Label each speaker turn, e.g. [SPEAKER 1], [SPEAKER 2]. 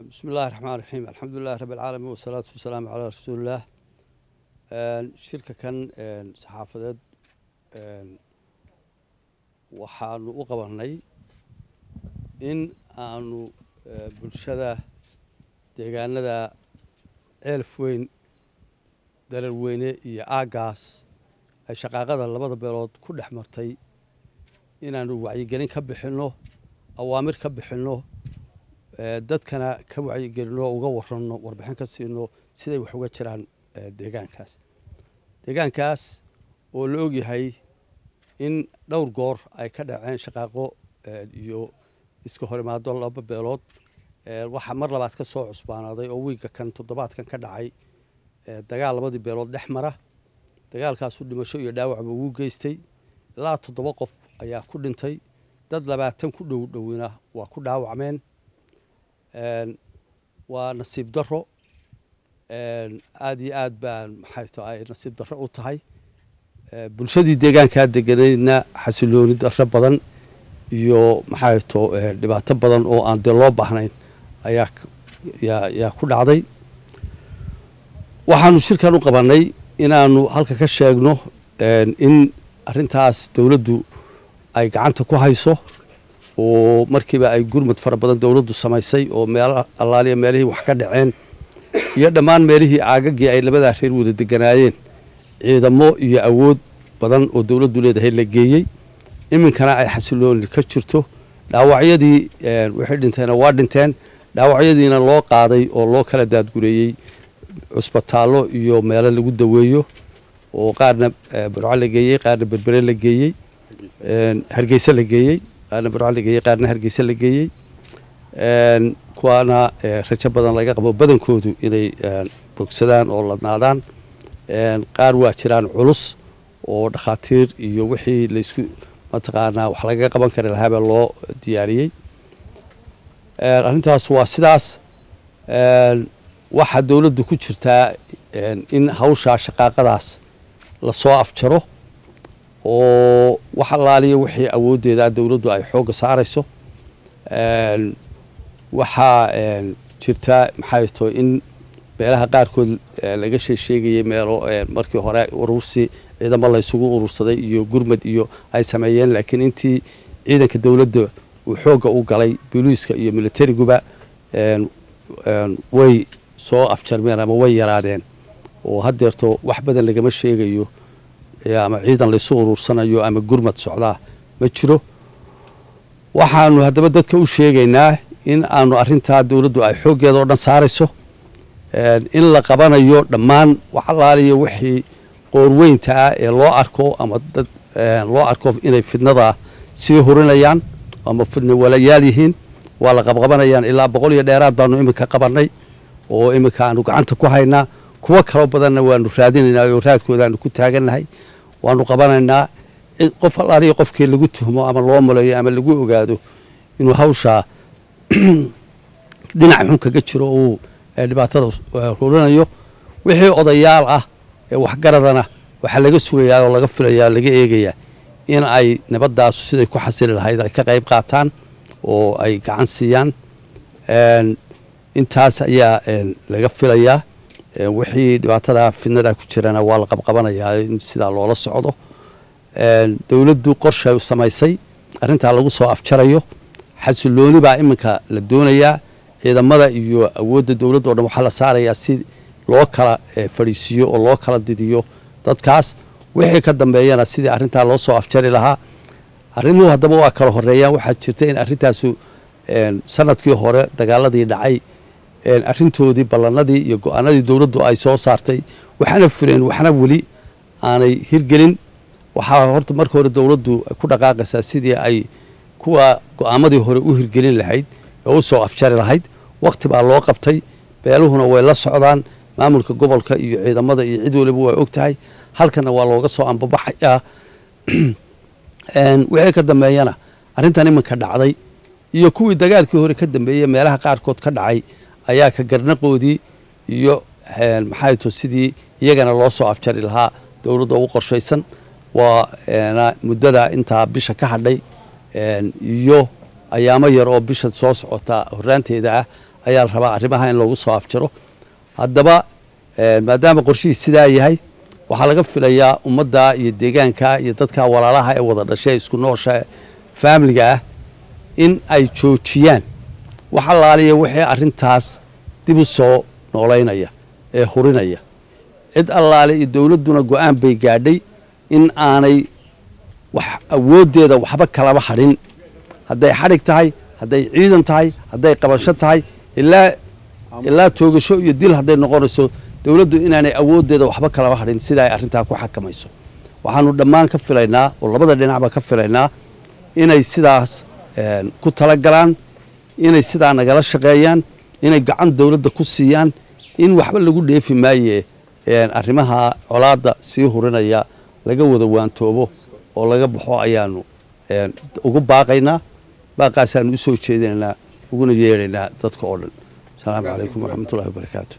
[SPEAKER 1] Bismi illahi raxmaan raxiim, alxamdulilahi rabbi alcaalamiin, wasalaatu wasalaamu calaa rasuulillaah. Shirka kan saxaafadeed waxaanu u qabanay in aanu bulshada deegaanada Ceelaf Weyn, Dararweyne iyo aagaas ay shaqaaqada labada beelood ku dhex martay inaanu wacyigelin ka bixinno, awaamir ka bixinno, dadkana ka wacyigelino, uga waranno, warbixin ka siino siday wax uga jiraan deegaankaas. Deegaankaas oo la ogyahay in dhowr goor ay ka dhaceen shaqaaqo iyo iska horimaado laba beelood, waxaa mar labaad ka soo cusbaanaaday oo wiigga kan, toddobaadkan ka dhacay dagaal labadii beelood dhex mara. Dagaalkaasu dhimasho iyo dhaawacba ugu geystay, ilaa 7 qof ayaa ku dhintay, dad 20 ku dhow dhowina waa ku dhaawacmeen. Waa nasiib darro, aada iyo aad baan maxay tahay nasiib darro u tahay bulshadii deegaankaa deganaydna, xasilooni darro badan iyo maxay to dhibaato badan oo aan dee loo baahnayn ayaa yaa ku dhacday. Waxaanu shirkan u qabanay inaanu halka ka sheegno in arrintaas dowladdu ay gacanta ku hayso, oo markiiba ay gurmud fara badan dowladdu samaysay, oo meel allaaliya meelihii wax ka dhaceen iyo dhammaan meelihii aagagii ay labadaa reer wada deganaayeen ciidamo iyo awood badan oo dowladdu leedahay la geeyey, iminkana ay xasilooni ka jirto. Dhaawacyadii wixii dhinteena waa dhinteen, dhaawacyadiina loo qaaday oo loo kala daadgureeyey cusbitaallo iyo meelo lagu daweeyo, oo qaarna Burco la geeyey, qaarna Berbere la geeyey, Hargeysa la geeyey, qaarna Burco la geeyey, qaarna Hargeysa la geeyey, kuwaana rajo badan laga qabo badankoodu inay bogsadaan oo ladnaadaan. Qaar waa jiraan culus oo dhakhaatiir iyo wixii laysku mataqaanaa wax lagaga qaban kari lahaabaa loo diyaariyey. Arrintaas waa sidaas. Waxaa dowladdu ku jirtaa in hawshaa shaqaaqadaas lasoo afjaro, oo wax allaaliya wixii awooddeeda dowladdu ay xoogga saarayso. Waxaa jirta maxay to in meelaha qaarkood laga sheegayay meelo markii hore urursi ciidamo laysugu urursaday iyo gurmad iyo ay sameeyeen, laakiin intii ciidanka dowladda uu xoogga u galay, booliiska iyo militariguba, way soo afjarmeen ama way yaraadeen, oo haddeerto wax badan lagama sheegayo ama ciidan laysu urursanayo ama gurmad socdaa ma jiro. Waxaanu haddaba dadka u sheegaynaa in aanu arrintaa dowladdu ay xooggeeda oo dhan saarayso, in la qabanayo dhammaan wax allaaliya wixii qoorweynta ah ee loo arko ama dad loo arko inay fidnada sii hurinayaan ama fidna walayaal yihiin, waa la qabqabanayaan. Ilaa 100 iyo dheeraad baanu iminka qabanay oo iminka aanu gacanta ku haynaa, kuwo kaloo badanna waanu raadinaynaa oo raadkoodaanu ku taagannahay, waanu qabanaynaa. Qof allaaliya qofkii lagu tuhmo ama loo maleeyo ama lagu ogaado inuu hawshaa dhinac xun kaga jiro, uu dhibaatada hurinayo, wixii odayaal ah ee waxgaradana waxaa laga sugayaa oo laga filayaa, laga eegayaa in ay nabadaasu siday ku xasili lahayd ay ka qayb qaataan oo ay gacan siiyaan. Intaas ayaa laga filayaa. Wixii dhibaatada fidnada ku jirana waa la qabqabanayaa in sidaa loola socdo. Dowladdu qorshay u samaysay arrintaa lagu soo afjarayo, xasilooni baa iminka la doonayaa. Ciidamada iyo awoodda dowladda o dhan waxaa la saarayaa si loo kala fadhiisiiyo oo loo kala didiyo dadkaas, wixii ka dambeeyana sidii arrintaa loo soo afjari lahaa. Arrimuhu haddaba waa kala horeeyaan. Waxaa jirta in arrintaasu sanadkii hore dagaaladii dhacay arrintoodii ballanadii iyo go-aanadii dowladdu ay soo saartay waxna fuleen, waxna weli aanay hirgelin. Waxaa horta marka hore dowladdu ku dhaqaaqaysaa sidii ay kuwa go-aamadii hore u hirgelin lahayd ee u soo afjari lahayd. Waqti baa loo qabtay, beeluhuna way la socdaan, maamulka gobolka iyo ciidamada iyo cid waliba way og tahay, halkana waa looga soo ambabaxayaa. Wixii ka dambeeyana arrintan iminka dhacday iyo kuwii dagaalkii hore ka dambeeyey meelaha qaarkood ka dhacay ayaa ka garnaqoodii iyo maxay to sidii iyagana loo soo afjari lahaa dowladda ugu qorshaysan. Waa muddada intaa bisha ka hadhay iyo ayaamo yar oo bisha soo socota horraanteeda ah Ayaa la rabaa arrimaha in loogu soo afjaro. Haddaba maadaama qorshihii sidaa yahay, waxaa laga filayaa ummadda iyo deegaanka iyo dadka walaalaha ee wada dhashay, isku noosha, faamiliga ah, in ay joojiyaan wax allaaliya wixii arrintaas dib u soo noolaynaya ee hurinaya. Cid allaale iyo dowladduna go-aan bay gaadhay in aanay wax awooddeeda waxba kalaba hadhin, hadday xadhig tahay, hadday ciidan tahay, hadday qabasho tahay, ilaa toogasho iyo dil hadday noqonayso, dowladdu inaanay awooddeeda waxba kalaba hadhin sida ay arrintaa ku xakamayso. Waxaanu dhammaan ka filaynaa oo labada dhinacba ka filaynaa inay sidaas ku talagalaan, inay sidaa nagala shaqeeyaan, inay gacan dowladda ku siiyaan, in waxba lagu dheefi maaye arrimaha colaadda sii hurinaya laga wada waantoobo oo laga baxo ayaanu ugu baaqaynaa. Baaqaasaanu u soo jeedinaynaa, uguna yeedhaynaa dadka oo dhan. Asalaamu calaykum waraxmatullahi wabarakaatu.